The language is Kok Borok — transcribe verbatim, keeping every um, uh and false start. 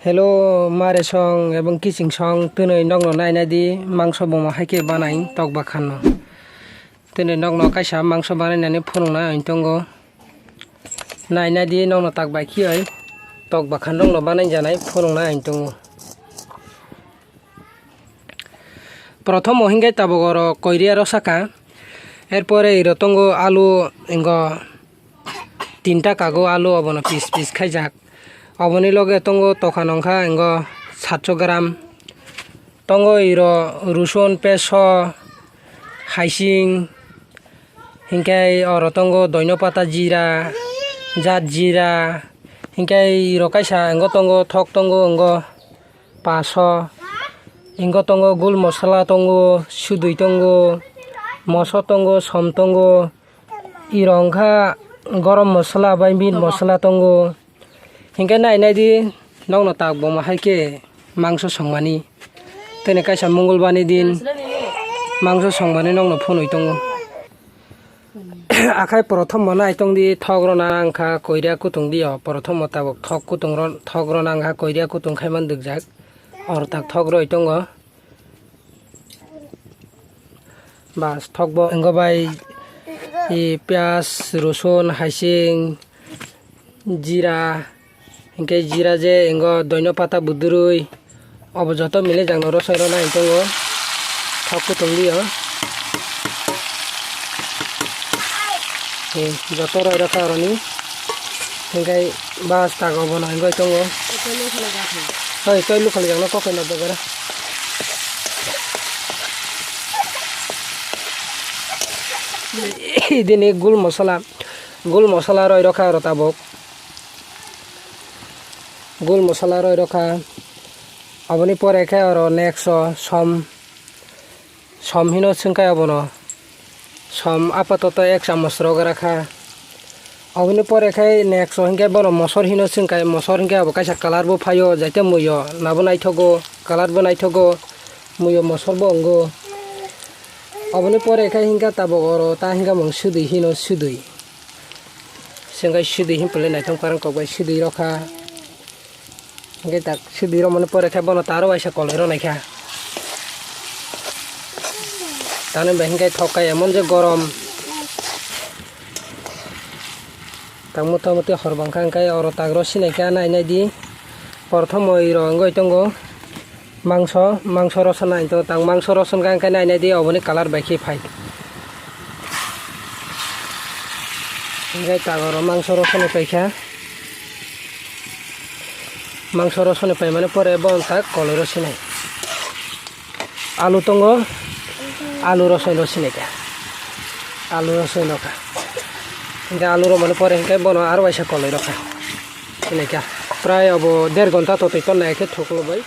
Hello, mare song ebong kiching song, twnwi nokno nainai di mangso bomo hai khe banai tok bakhan no. Twnwi nokno kaisa mangso banainani phunukna ang tongo. Nainai di nokno tak bai khe oi tok bakhan rokno banai janai phunukna ang tongo. Prothomo hinkhe tabuk oro koiria rok saka, erpore iro tongo alu, ingo tinta kago alu, obono pis pis khaijak. Oboni loge tongo tokha nongkha ingo satso gram, tongo iro rusun, peso, haising, hinkhe oro tongo doino pata, jira, jat jira, hinkhe iro kaisa ingo tongo, thok tongo ingo. Paso, ingo tongo gul mosola tongo, sudui tongo, moso tongo, som tongo, iro wngkha gorom mosola bai meat mosola tongo. Hinkhe nainai di nokno tak bomo hai khe mangso songmani. Tini kaisa mongolbarni din mangso songmani nokno phunwi tongo. Akhai prothom mo nai tong di, thok rw na wngkha koiria kutung di o, prothom mo tabuk thok kutung rw, thok rw na wngkha koiria kutung khai man dwkjak, oro tak thok rwi tongo. Bas thok bo wngkha bai, i, piyaj, rosun, haising, jira, hinkhe jira je ingo doino pata budurwi, obo joto mile jang no rosoi rwna hintongo thok kutung di o. Hmm, joto roi rokha oroni hinkhe bas tak obono hinwi tongo. Hoi, tei lukhali jang no kokoi no dogora. Dini gul mosola, gul mosola roi rokha oro tabuk. Gul mosola roi rokha. Aboni pore khe oro next o som, som hino swngkhe abono. Som apatoto ek chamos rok rakha. Aboni pore khe next o hinkhe bono mosor hino swngkhe, mosor hinkhe abo kaisa colour bo phaio, jaite muiyo nabo naithogo, colour bo naithogo, muiyo mosor bo wngo. Aboni pore khe hinkhe tabuk oro ta hinkhe mung sudui hino sudui. Sengkai sudui himphile naithok parang kok bai sudui rokha. Hingke tak sudui romani pore khe bono taro waisa koloi rw naikha. Tani bai hingke thok kai emon je gorom. Tak mota moti hor bangkha hingke oro tak rw sinaikha nainai di. Porthomo iro wngoi tongo. Mangso, mangso roson nai to tang mangso roson kang khe nai nai di oboni colour bai khe phai. Hingke tang oro mangso roson paikha. Mangso roson paimani pore bo tak koloi rosinai. Alu tongo, alu roson rosinai kha. Alu roson kha. Hingke alu romani pore hingke bono aro waisa koloi rokha. Sinai kha. Prai obo der ghonta to twi ton nai khe thoklo bai.